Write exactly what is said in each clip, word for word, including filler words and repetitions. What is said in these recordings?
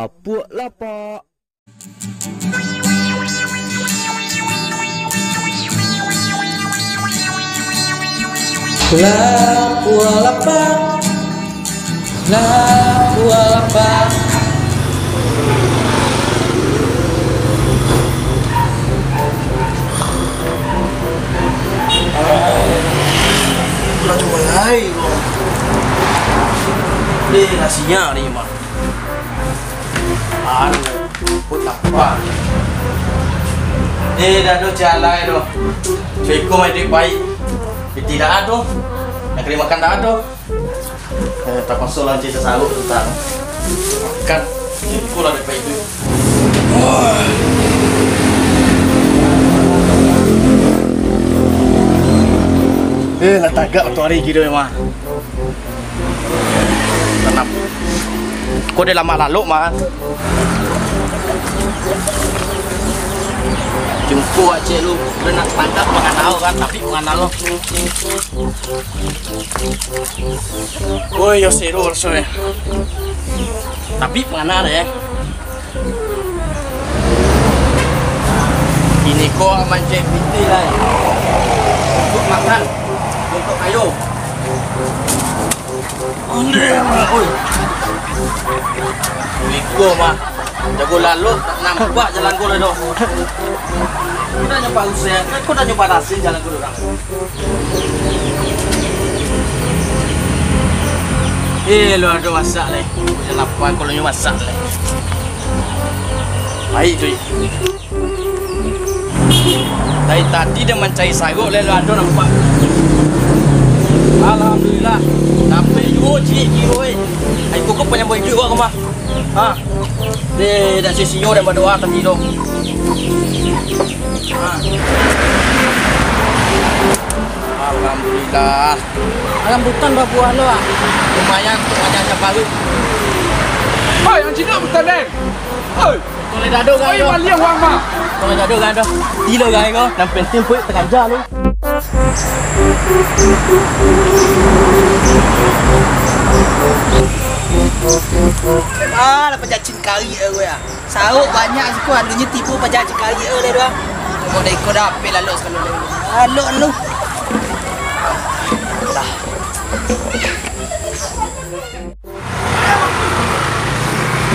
Apuak lapak. Lapuak lapak, lapuak lapak. Lah, cubo lai, bro. Deh, nasinya ni, Mak. Anu, pun tampak. Eh, dah do jalai do. Suiko mah iduik baik. Pitih dak ado. Nak kari makan dak ado. Eh, tapaso lah cari sasaruak tu tang. Makan. Suiko lah iduik baik tu. Eh, lah tagak tu hari gilo mah. Tanam. Ko deh lamak lalok mah. Jumpo acek lu, udah nak tangkap panganal kan, tapi panganal lo. Oh, yo seru raso ya. Tapi panganal ya. Ini ko mancek pitih lai. Untuk makan, untuk kayo. Ondeh, oi. Iko mah. Jago lalok, tak nampak jalan ko lai doh. Ko dah nyoba usah, ko dah nyoba rasin jalan ko urang. Eh, lu ado masak lai. Jangan lapar kalau nyo masak lai. Baik, cuy. Dari tadi den mancari saruak, lai lah ado nampak. Alhamdulillah, dapek juo ciek kiro, eh. Ai, kok panjang baju awak ko mah? Ha? Deh, dak sisio den badoa tadi tu. Ha. Alhamdulillah. Rambutan babuah lo, ah. Lumayan untuk makan saparuik. Hoi, yang jinak bukan, eh? Hoi. Toleh dado gai ko. Baliang wang mah. Toleh dado gai do. Tilo gai ko. Nan penting puik takaja lu. Ah, lah pacacin kari aku ya. Sauk banyak siko, alunyo tibo pacacin kari aku deh doh. Kok dah iko dapek lalok sakali deh. Lalok lu. Dah.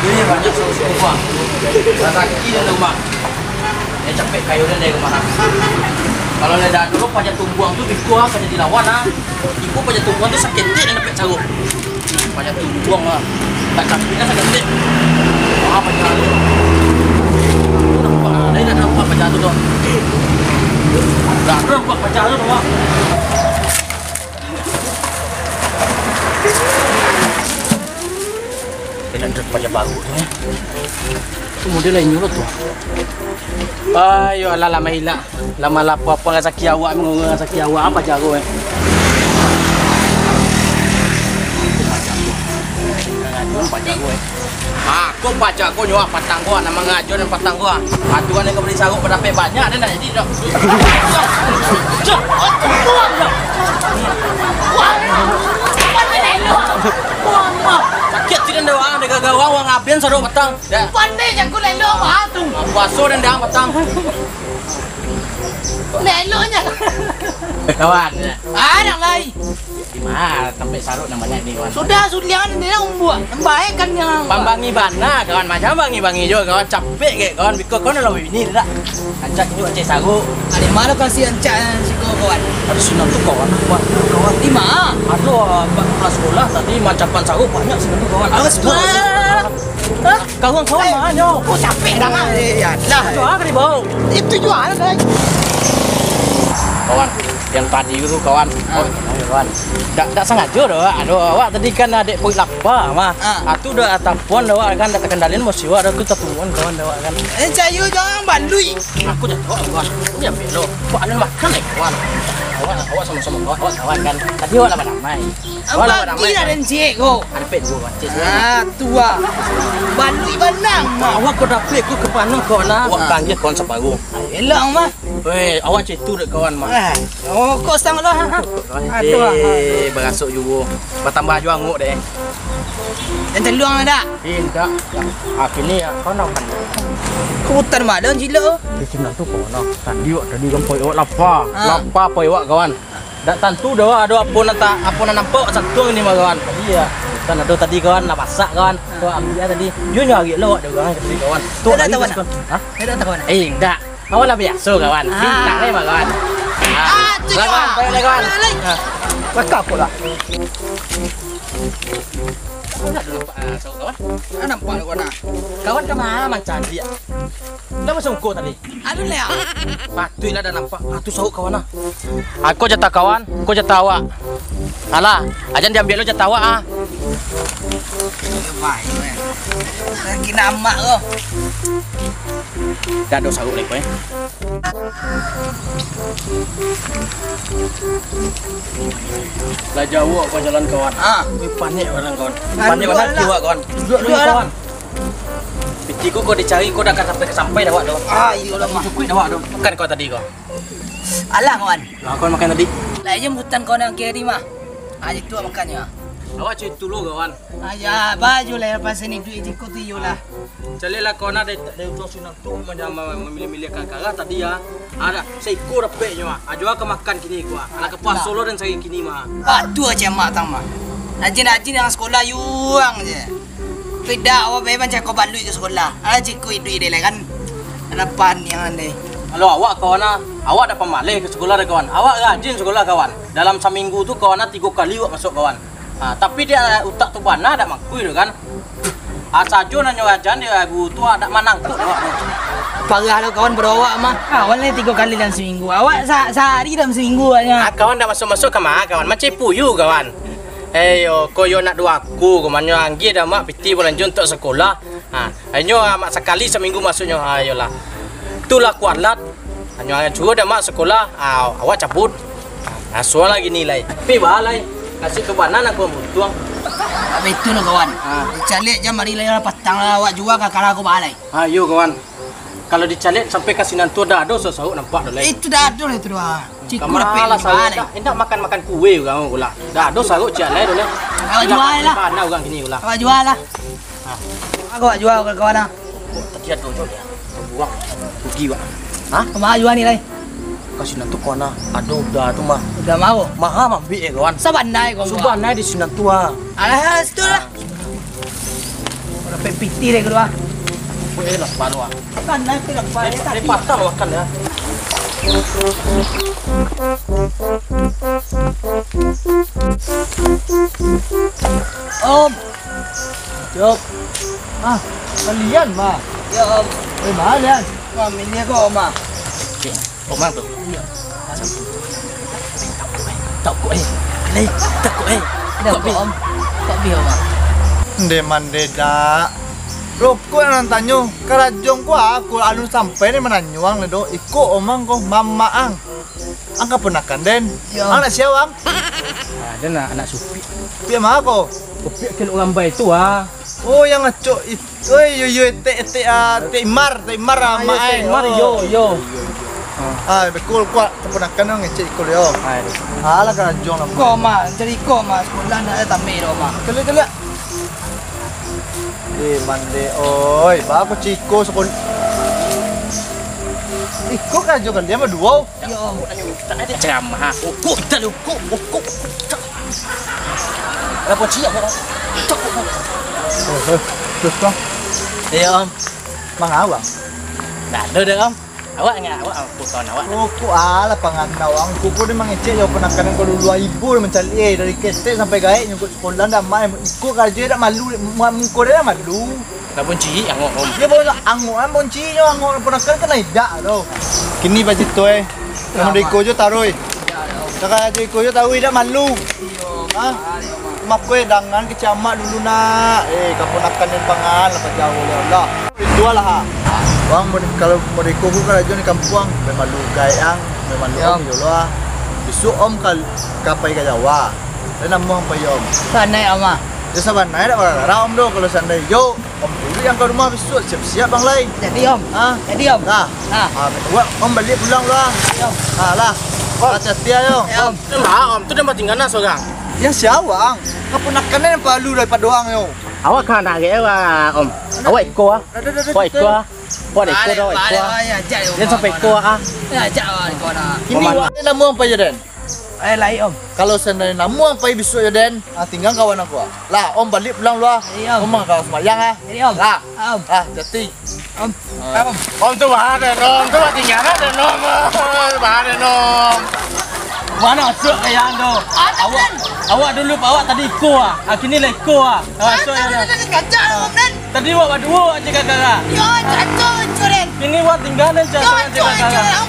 Ini banyak saus kuah. Rasaki dan lemak. Ini capek kayu dan dari rumah. Kalau ada dulu pajak tumbuang tu, iko ah, pajak dilawan ah. Iko pajak tumbuang tu sakit dan dapat caruk. Pajak tumbuang ah. Tak capek kan sakit. Ah, pajak tu. Nampak ah. Dari dah nampak pajak tu tu. Dah nampak pajak tu nampak. Kena duduk pajak baru tu, eh. Tu model lain dulu tu. Ayo, alah, lama ilak. Lama lapar, apa rasaki awak, mengurang rasaki awak, apa jago, eh. Pajak tu, eh. Ha, ko pajak ko nyo, ah, patang ko, ah, nan mangajo nan patang ko, ah. Aturan nan ka bali saruak badapek banyak, den ndak jadi doh. Sakik ti den doh, ah, dek gagawang, wang aben saruak patang. Dah. Pandai jago lelo, ah, tu. Puaso den dah patang. Lelonyo. Kawan. Ah, nak lai. Di ma tampek saruak nan banyak ni, kawan? Sudah, suliangan ni lah umbuak. Baik kan yang pambangi bana, kawan. Macam bangi-bangi jo, kawan. Capek ke, kawan. Biko kawan lah bini dak. Ancak ini aceh saruak. Di ma kasih ancak siko, kawan? Ado sinan tu, kawan. Buat kawan. Di ma? Ado, ah, buat sekolah tadi macapan saruak banyak sinan tu, kawan. Alas, kawan. Hah? Kawan-kawan ma nyo? Oh, capek dah, Mak. Eh, ya lah. Itu ah, kali bau. Itu juo lah, guys. Kawan, yang tadi tu, kawan. Ah. Oh, kawan. Dak, dak sangajo doh, ado awak tadi kan adek perut lapa mah. Ah. Ah, tu dah ataupun awak kan dak terkendali emosi awak, ado tu tapunguan kawan awak kan. Eh, cayo jangan balui. Aku jatuh, kawan. Aku diambil lo. Kok ada makan lagi, kawan? Awak, awak sama-sama kawan, awak kawan kan. Tadi awak lah badamai. Abang kira dan cik ko. Ada pet dua, cik. Ah, tua. Balui banang. Awak ko dapek ko ke pano ko lah. Awak tangga kawan saparuh. Elok mah. Weh, awak cek tu dek kawan mah. Ah, oh, kok sang lah. Aduh. Eh, barasuk juo. Batambah juo anguk dek. Jan taluang dak? Eh, indak. Ah, kini ya, kau nak makan? Kau butan malam cilok. Eh, sinan tu kau nak. Tadi wak, tadi kan poi wak lapa. Ah. Lapa poi wak, kawan. Dak tantu dah wak ado apo nan ta-, apo nan nampak wak santuang ni mah, kawan. Tadi ya. Kan ado tadi, kawan, lah masak, kawan. Tu ambiak tadi. Yo nyo agak lo wak dah, kawan, tadi, kawan. Tu Dah lagi tahu diskon. Hah? Dah tahu. Eh, indak. Kawan lah biaso, kawan. Ah. Bintang ni mah, kawan. Ah. Ah, tu lah, kawan. Baik lah, kawan. Baik, baik. Ah. Baka pula. Kawan dah nampak, ah, sauk kawan? Ah, nampak lah kawan, ah. Kawan ka ma mancari, ah? Dah masuk ko tadi? Anu lah, ah. Patuik lah dah nampak. Ah, tu sauk kawan, ah. Ah, ko jatah kawan, ko jatah awak. Alah, ajan diambiak lo jatah awak, ah. Baik, baik. Lagi namak ko. Dah ado sauk lai ko, eh. Lah jauah ko jalan, kawan. Ah. Wih, panek barang, kawan. Panek barang lah. Kiwak, kawan. Duduk dulu, kawan. Piti ko, ko dicari, ko dah ka sampai, ka sampai dah wak tu. Ah, iyo lah, mah. Cukuik dah wak tu. Makan ko tadi ko. Alah, kawan. Lah, kawan makan tadi. Lah, iyo butan kawan nan kiri mah. Ah, itu makan ya. Awak cari tu lo, kawan. Ah, ya, baju lah, lepas ni duit di ko tu, iyo lah. Cari lah, kawan, dari, dari ujung sinan tu, macam ma-, mamilih-milih kara-kara tadi ya. Ada, saiko dapeknyo, ah. Ah, jua ka makan kini ko, ah. Alah, ka puaso lo den sari kini mah. Ah, tu aja mak tang mah. Rajin-rajin yang sekolah, yuang je. Pida awak bae mancako baluik ka sekolah. Alah, ciko iduik dek lai kan. Lapan yang ande. Kalau awak, kawan, ah, awak dak pamaleh ka sekolah dek, kawan. Awak rajin sekolah, kawan. Dalam saminggu tu, kawan, ah, tigo kali awak masuk, kawan. Ah, tapi dek utak tu bana dak mangkui tu kan. Ah, sajo nanyo ajan dek guru tu, ah, dak manangkok awak tu. Parah lo kawan, bro, awak mah. Kawan lai tigo kali dalam saminggu. Awak sa-, sahari dalam saminggu awaknyo. Ah, kawan dak masuk-masuk ka ma, kawan. Macam puyu, kawan. Eh, yo, ko yo nak duaku, ko manyo anggi dah mak piti balanjo untuak sekolah. Ha, inyo, ah, mak sakali saminggu masuknyo. Ha, iyolah. Itulah kualat. Hanyo suruah dah mak sekolah, ah, awak cabut. Ah, suruah lagi ni lai. Tapi baa lai. Nasib tu bana nak kau buntuang. Tapi itu lo kawan. Ah. Caliak jam hari lai lah patang lah awak jua kakara ko baa lai. Ah, iyo kawan. Kalau dicaliak sampai ka sinan tu dah ado sasauk nampak tu lai. Itu dah ado lah itu doh. Ciku dapek lah sauk lai. Indak makan-makan kue urang tu lah. Dah ado sauk ciek lai tu lai. Awak jua lah. Mana urang kini tu lah. Awak jua lah. Ha. Aku awak jua kawan-kawan ah. Kok tadi ado jo dia. Buang. Rugi wak. Ha? Kama jua ni lai. Ka sinan tu kawan ah. Ado udah tu mah. Udah mau. Maha mambik eh kawan. Sabanai kawan. Sabanai di sinan tu ah. Alah, situ lah. Dapek piti deh kedua. Weh, lapar wak. Kan nanti lapar ya tadi. Patah makan ya. Om. Yop. Ah, kalian mah. Ya, Om. Eh, mah lian. Mah, ini kok, Om, ah. Omang tu. Iya. Takut eh. Leh, takut eh. Dah kok, Om. Kok bi, Om, ah. Nde mande dak. Rokok nan tanyo, karajo ko aku alun sampai ni mananyo ang do. Iko omang ko mamak ang. Ang kaponakan den. Yo. Ang anak sia ang? Ado nak anak supik. Piak ma ko? Supik kelo lambai tu ah. Oh, yang acok itu. Oi, yo, yo, etek, etek, ah, etek Imar, etek Imar, ah, mak ai. Etek Imar, yo, yo. Ah, bekul kuat, keponakan tu ngecek ikul yo. Alah, karajo lah. Ko, Mak, cari ko, Mak, sekolah ndak ada tamik doh, Mak. Caliak, caliak. Eh, mande, oi, bagus ciko sekol-, iko karajo kalian baduo. Yo. Ada ceramah. Ukuk, kita ukuk, ukuk, ukuk. Lah, kunci aku. Cok, cok. Eh, eh, terus, Bang. Iya, Om. Mang awak? Ndak ada deh, Om. Awak nggak? Awak, aku kawan awak. Oh, ku alah panganau ang. Ku, ku dia mangecek jauh penakanan kalau dua ribu dia mencari, eh, dari kesek sampai gaek nyungkut sekolah ndak main. Iko karajo dak malu, muko dia dak malu. Lah, bonci angok, Om. Dia baru angok, kan, bonci nyo angok, ponakan kan idak tu. Kini bacito, eh. Model iko jo taruih. Cakap aja iko jo taruih, idak malu. Ha? Mako, eh, dangan kecek amak dulu, nak. Eh, kaponakan den pangan, lah jauh, ya Allah. Itu lah, ha. Bang, kalau model iko ku karajo di kampuang, memang lu gaek ang, memang lu om, yo lah. Besok om kal-, kapai ka Jawa. Lai namuah ang pai, Om? Sabanai, Om, ah. Yo, sabanai dak parkara, Om, doh. Kalau saandai yo, Om dulu yang ka rumah bisuak, siap-siap, Bang, lai. Jadi, Om. Ha? Jadi, Om. Nah. Nah. Ah, buat Om baliak pulang lah. Jadi, Om. Ah, lah. Om. Hati-hati, yo. Ya, Om. Nah, Om, tu dia tinggal nah seorang. Yang siapa, Ang? Kaponakan nan palu daripado ang yo. Awak ka anak agak, Om. Awak iko ah. Awak iko ah. Awak iko dah, awak iko ah. Jan sampai iko ah. Kini awak namo ang pai jo den? Eh, lai, Om. Kalau seandainya namo ang pai bisuak jo den, ah, tingga kawan aku ah. Lah, Om baliak pulang lu ah. Om ka sumbayang ah. Lah. Om. Ah, jati. Om. Om. Om tu bahaya, Om. Tu tingga dah, Om. Bahaya, Om. Mano asuak ka yang tu? Awak, awak dulu, awak tadi iko ah. Ah, kini lah iko ah. Awak asuak yang tu. Tadi awak baduo aja kakara. Yo, cacok, curen. Kini awak tingga dan cacok aja kakara.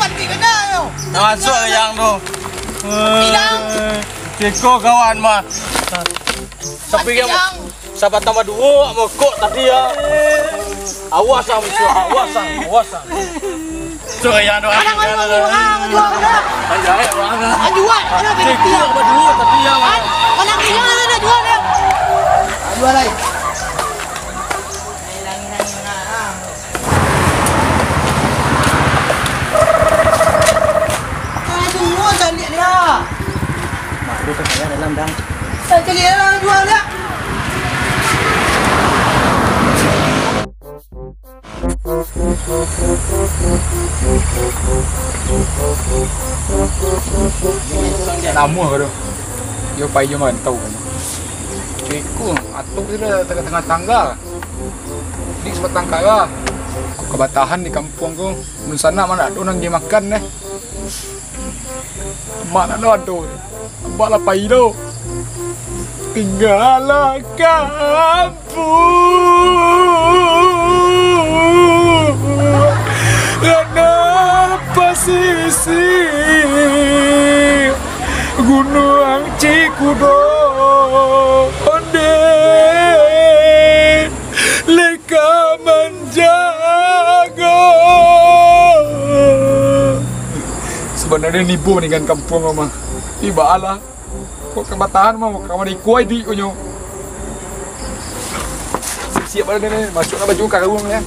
Awak asuak ka yang tu. Hilang. Eh, ceko kawan mah. Tapi yang Sabatang baduo mokok tadi ya. Awas ah, musuh. Awas ah, awas ah. Cok, ya, doa. Anak ayu, ah, jual dah. Ayo, ayo, ayo. Ah, jual. Anak kecil. Cek, baduo tadi ya, Mak. Anak kecil dah jual dah. Ah, jual lai. Aduh, caliak dia. Malu kan saya dalam, Dang. Eh, caliak dia, jual dia. Lamo ka tu. Yo pai jo marantau ka. Iko, atok tu lah tangah-tangah tangga. Ni sabatang kara. Ko ka batahan di kampuang ko. Dunsanak ma ndak ado nan agiah makan deh. Mak ndak ado. Abak lah pai tu. Tinggalah kampuang. Ranah pasisir Gunuang Cikudon deh. Leka manjago. Sabananyo nibo maninggan kampuang ko mah. Tapi baa lah. Kok ka batahan mah, ka mano iko iduik ko nyo. Siap-siap bana ni, masuaklah baju ka karung ya.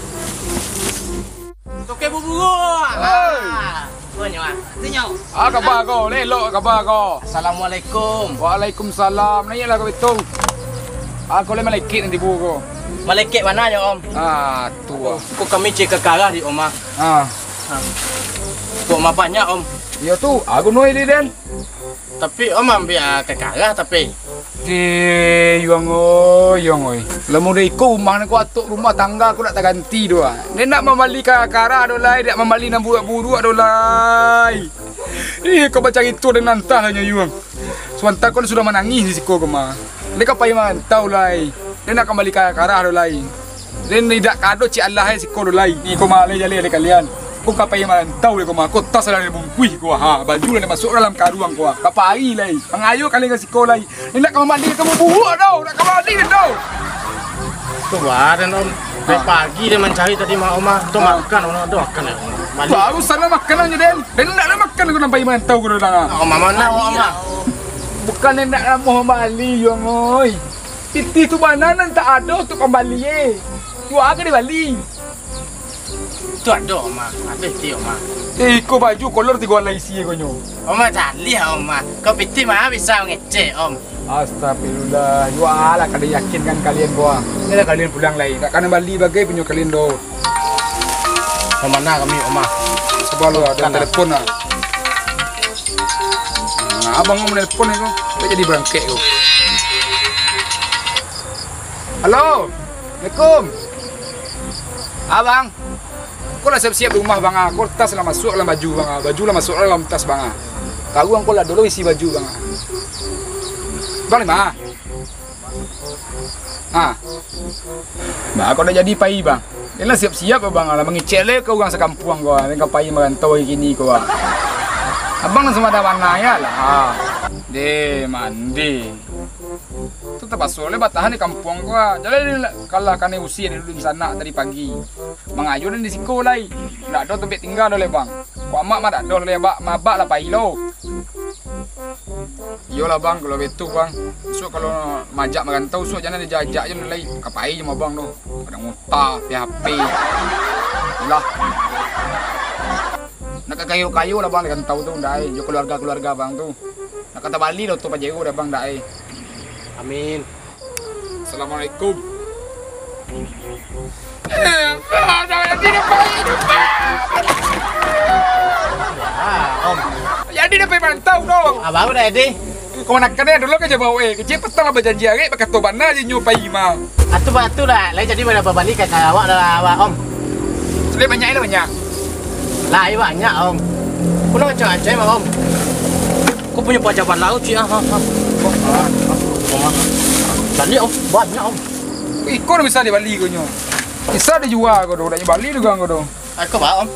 Toke buburu. Oi. Ah. Ko nyo ah. Tu nyo. Ah, kaba ko, lelok kaba ko. Assalamualaikum. Waalaikumsalam. Naiaklah ka bitu. Ah, ko lai malekek nanti bu ko. Malekek ma nyo, Om? Ah, tu ah. Ko kami cek ka karah di Om ah. Ah. Ah. Ko ma banyak, Om? Iyo tu, aku nuai di den. Tapi Om ambiak ka karah tapi. Deh, Yuang oi, Yuang oi. Lah mudo iko rumah ni ko atok rumah tangga ko dak taganti doh ah. Den dak mambali ka karah doh lai, dak mambali nan buruak-buruak doh lai. Ih, ko bacarito den antah lah nyo Yuang. Sabanta ko sudah manangih di siko ko mah. Den ka pai marantau lai. Den dak ka mambali ka karah doh lai. Den indak ka ado cik alah e siko lo lai. Iko mah lai jaleh dek kalian. Ko ka pai marantau dek ko mah. Ko tas lah dibungkuih ko ha. Baju lah masuak dalam karuang ko ha. Ka pai lai. Mangayo kalian ka siko lai. Indak ka mambali ka bubuak tau. Indak ka mambali tau. Tu badan Om. Dari pagi dia mancari tadi mak Om ah. Tu makan Om, tu makan ya Om. Baru sana makan aja den. Den indak nak makan ko nan pai marantau ko dah. Om, mama nak Om ah. Bukan indak nak mambali Yuang oi. Pitih tu bana nan tak ado untuak pambali e. Jua ka dibali. Tu ado, Oma. Ado pitih, Oma. Eh, iko baju kolor tigo alai isi ko nyo. Oma caliak, Oma. Ko pitih mah bisa mangecek, Om. Astagfirullah. Jua lah kada yakinkan kalian ko ah. Iko lah kalian pulang lai. Dak kanai bali bagai punyo kalian doh. Ka mana kami, Oma? Saba lo, ado telepon ah. Nah, abang mau nelpon iko. Dak jadi barangkek ko. Halo. Assalamualaikum. Abang. Ko lah siap-siap di rumah, Bang ah. Ko tas lah masuak dalam baju, Bang ah. Baju lah masuak dalam tas, Bang ah. Karuang ko lah dulu isi baju, Bang ah. Bang di ma? Ah. Bang, ko dak jadi pai, Bang. Den lah siap-siap, Bang. Lah mangecek le ka urang sakampuang ko, ah. Den ka pai marantau ari kini ko, ah. Abang lah sumada bana ya lah. Deh, mandi. Tu tapaso le batahan di kampuang ko, ah. Jaleh den lah, kalah kanai usia dulu di sanak tadi pagi. Mangayo den di siko lai. Ndak ado tampek tingga doh le, Bang. Ko amak mah dak doh le, bak, mabak lah pai lo. Iyolah, Bang, kalau baitu, Bang. Suak kalau majak marantau, suak jan dijajak jo lai. Ka pai jo abang tu. Kadang utah, P H P. Iyolah. Nak ka kayo-kayo lah, Bang, di rantau tu, ndai. Jo keluarga-keluarga abang tu. Nak ka tabali lah oto Pajero dek abang, ndai. Amin. Assalamualaikum. Jadi dah pai marantau dong. Abang udah, Edi. Kamanakan dulu ka Jawa, eh. Kecil petang lah bajanji arek, bakato bana je nyo pai mah. Atu batu lah, lai jadi bana babali ka awak dah awak, Om. Sudah banyak lah, banyak. Lai banyak, Om. Pulang acok-acok mah, Om. Kau punya paja bana, Om, cik, ah, ah, ah. Banyak, Om, banyak, Om. Iko dah bisa dibali ko nyo. Bisa dijual ko tu, dak dibali tu gang ko tu. Aku ba, Om.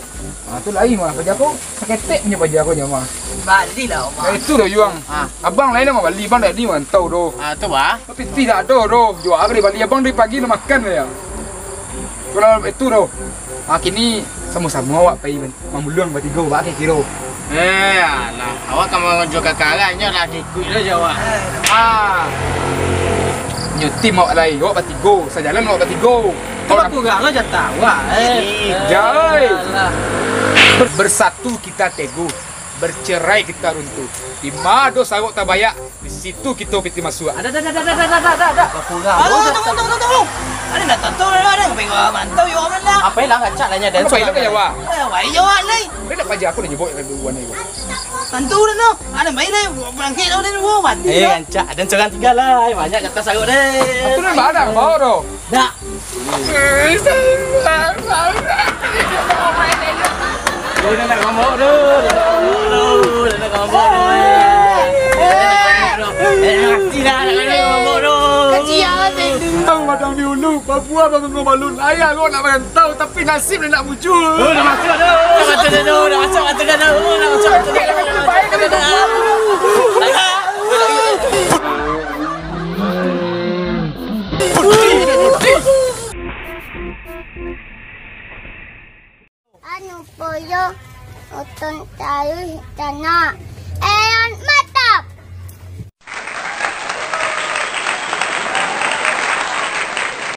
Ah, tu lain mah, paja ko saketek punyo paja ko nyo mah. Bali lah, Om. Eh, itu doh, Yuang. Ah. Abang lain mah bali, bang dak di mantau doh. Ah, tu ba. Tapi tidak ado doh, jual ka dibali, abang dari pagi dah makan ya. Kalau itu doh. Ah, kini samo-samo awak pai mamuluang batigo, ba kiro. Eh, alah, awak ka mangajo kakarannyo lah, ikuik lo jo awak. Ah. Nyo tim awak lai, awak batigo, sajalan awak batigo. Kau bakurang lo jatah awak, eh. Jai. Alah. Ber-, bersatu kita teguh, bercerai kita runtuh. Di ma ado sarok tabayak, di situ kito pitih masuak. Ada, ada, ada, ada, ada, ada, ada. Bakurang lo jatah. Tunggu, tunggu, tunggu, tunggu. Ada nak tahu, ada, ada. Pengen mantau, yo, mana? Apa yang lah ngacak lah nya, dan apa yang lah ke Jawa? Eh, wah, iyo, alai. Dia nak paja aku nak jebok dengan dua ni. Tantu dah tu. Ada main dah, berangkit dah, dah, dah, mati dah. Eh, rancak. Dan seorang tiga lah. Eh, banyak jatah sarok deh. Aku dah barang, bawa tu. Dah. Dia dah nak ngambok tu. Dia dah nak ngambok tu. Dia dah nak ngambok tu. Eh, mati dah, nak ngambok tu. Kecil hati. Tang padang di ulu, Papua bangun balun. Ayah lo nak merantau, tapi nasib dia nak muncul. Oh, dah masuk tu. Dah masuk tu, dah masuk tu, dah masuk tu. Anu poyo, otong taruih tanah.